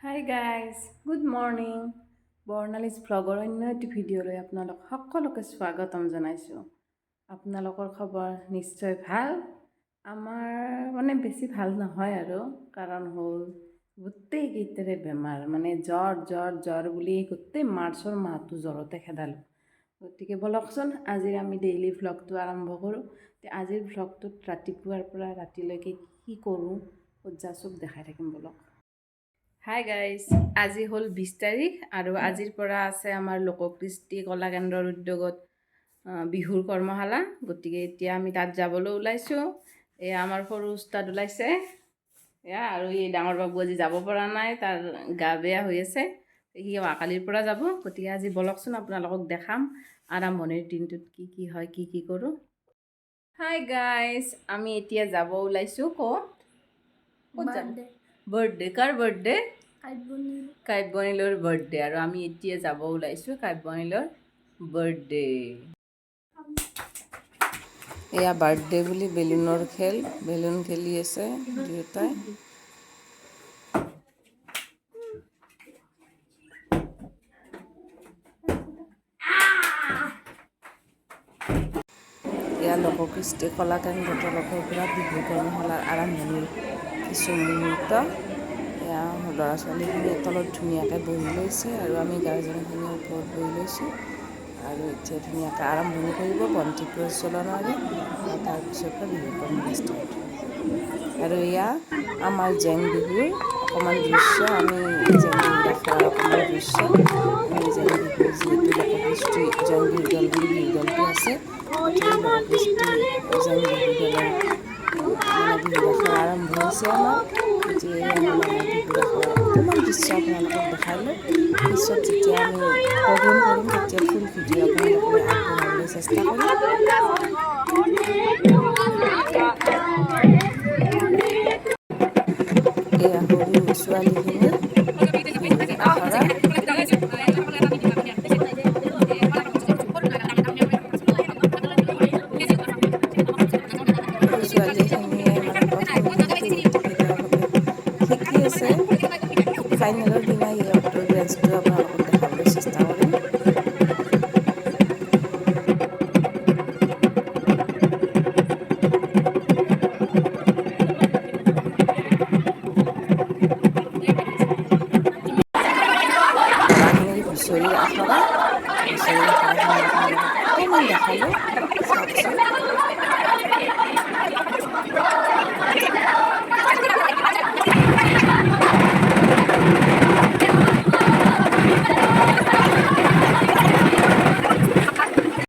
হাই guys, good morning. Bornali's ভ্লগৰ অন্য এটি ভিডিঅ'লৈ আপোনালোক সকলোকে স্বাগতম জনাইছোঁ। আপোনালোকৰ খবৰ নিশ্চয় ভাল। আমাৰ মানে বেছি ভাল নহয় আৰু, কাৰণ হ'ল গোটেইকেইটাৰে বেমাৰ, মানে জ্বৰ জ্বৰ জ্বৰ বুলি গোটেই মাৰ্চৰ মাহটো জ্বৰতে খেদালোঁ। গতিকে ব'লকচোন, আজিৰ আমি ডেইলি ভ্লগটো আৰম্ভ কৰোঁ। আজিৰ ভ্লগটোত ৰাতিপুৱাৰ পৰা ৰাতিলৈকে কি কৰোঁ, ক'ত যাওঁ, চব দেখাই থাকিম, ব'লক। হাই গাইজ, আজি হ'ল 20 তাৰিখ আৰু আজিৰ পৰা আছে আমাৰ লোককৃষ্টি কলা কেন্দ্ৰৰ উদ্যোগত বিহুৰ কৰ্মশালা। গতিকে এতিয়া আমি তাত যাবলৈ ওলাইছোঁ। এয়া আমাৰ সৰু উস্তাদ ওলাইছে এয়া, আৰু এই ডাঙৰ বাবু আজি যাব পৰা নাই, তাৰ গা বেয়া হৈ আছে, সি অহাকালিৰ পৰা যাব। গতিকে আজি ব'লকচোন, আপোনালোকক দেখাম আৰম্ভণিৰ দিনটোত কি কি হয়, কি কি কৰোঁ। হাই গাইজ, আমি এতিয়া যাব ওলাইছোঁ। ক'ত ক'ত যাম? বাৰ্থডে। কাৰ বাৰ্থডে? কাব্যনীলৰ বাৰ্থডে। আৰু আমি এতিয়া যাব ওলাইছোঁ কাব্যনীলৰ বাৰ্থডে। এয়া বাৰ্থডে বুলি বেলুনৰ খেল, বেলুন খেলি আছে দুয়োটাই। এয়া লোককৃষ্টি কলা কেন্দ্ৰৰ তৰফৰ পৰা বিহু কৰ্মশালাৰ আৰম্ভণিৰ কিছু মুহূৰ্ত। এয়া ল'ৰা ছোৱালীখিনিয়ে তলত ধুনীয়াকৈ বহি লৈছে আৰু আমি গাৰ্জেনখিনি ওপৰত বহি লৈছোঁ। আৰু এতিয়া ধুনীয়াকৈ আৰম্ভণি কৰিব বন্তি প্ৰজ্বলনেৰে আৰু তাৰপিছৰ পৰা বিহু কৰ্মশালা ষ্টাৰ্ট। আৰু এয়া আমাৰ জেং বিহুৰ অকণমান দৃশ্য। আমি জেং বিহু দেখাৰ অকণমান দৃশ্য। আমি জেং বিহু, যিহেতু লোককৃষ্টি জেং বিহু দল বুলি বিহু দলটো আছে, গতিকে লোককৃষ্টি জেং বিহু দলৰ মানে বিহু ৰাসৰ আৰম্ভ হৈছে আমাৰ। গতিকে এয়া হ'ল আমাৰ বিহু ৰাসৰ অকণমান দৃশ্য, আপোনালোকক দেখালোঁ। পিছত যেতিয়া আমি প্ৰগ্ৰেম কৰিম, তেতিয়া ফুল ভিডিঅ' আপোনালোকলৈ আগবঢ়াবলৈ চেষ্টা কৰিম। এয়া সৰু ছোৱালীখিনি বিহুৰ আখৰা। সৰু ছোৱালীখিনিয়ে মানে প্ৰথম গতিকে তেওঁলোকে শিকি আছে। ফাইনেলৰ দিনা সিহঁতৰ ডেন্সটো আপোনালোকক